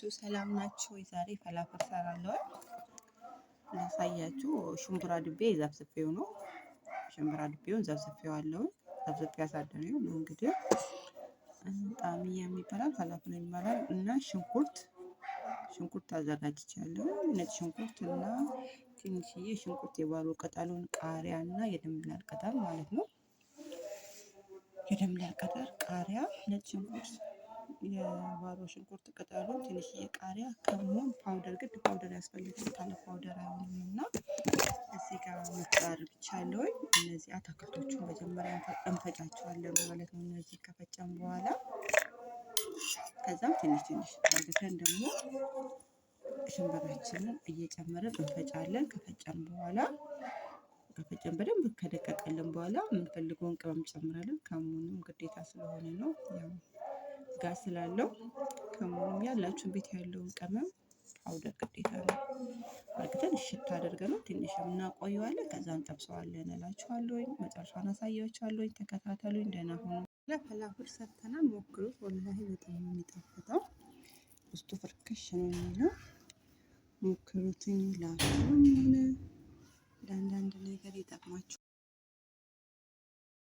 ናችሁ? ሰላም ናችሁ? ዛሬ ፈላፍል ሰራለሁ ላሳያችሁ። ሽምብራ ድቤ ዘፍዝፌው ነው። ሽምብራ ድቤውን ዘፍዝፌው አለው፣ ዘፍዝፌ ያሳደረው ነው። እንግዲህ ጣዕምያ የሚባላል ፈላፍል ይባላል። እና ሽንኩርት አዘጋጅቻለሁ። ነጭ ሽንኩርት እና ትንሽዬ ሽንኩርት፣ የባሮ ቅጠሉን፣ ቃሪያ እና የድንብላል ቅጠል ማለት ነው። የድንብላል ቅጠል፣ ቃሪያ፣ ነጭ ሽንኩርት፣ የባሮ ሽንኩርት ቅጠሉን፣ ትንሽዬ ቃሪያ፣ ከሙን powder፣ ግድ powder ያስፈልጋል። ካለ powder አይሆንም። እና እዚህ ጋር መፍጫ አድርግቻለሁኝ። እነዚህ አታክልቶቹን መጀመሪያ እንፈጫቸዋለን ማለት ነው። እነዚህ ከፈጨን በኋላ ከዛም ትንሽ ትንሽ አድርገን ደግሞ ሽንበራችንን እየጨመረን እንፈጫለን። ከፈጨን በኋላ፣ ከፈጨን በደንብ ከደቀቀልን በኋላ የምንፈልገውን ቅመም እንጨምራለን። ከሙንም ግዴታ ስለሆነ ነው፣ ያው ጋር ስላለው ከሙንም ያላችሁን ቤት ያለውን ቅመም፣ powder ግዴታ ነው። አርግተን እሽት አድርገነው ትንሽ እናቆየዋለን። ከዛ እንጠብሰዋለን እላችኋለሁኝ። መጨረሻውን አሳያችኋለሁኝ። ተከታተሉኝ። ደህና ሁኑ። ለፈላፍል ሰርተናል። ሞክሩት። ወላሂ በጣም ነው የሚጣፍጠው። ውስጡ ፍርክሽ ነው የሚለው። ሞክሩትኝ። ላፍም ሆነ ለአንዳንድ ነገር ይጠቅማችሁ።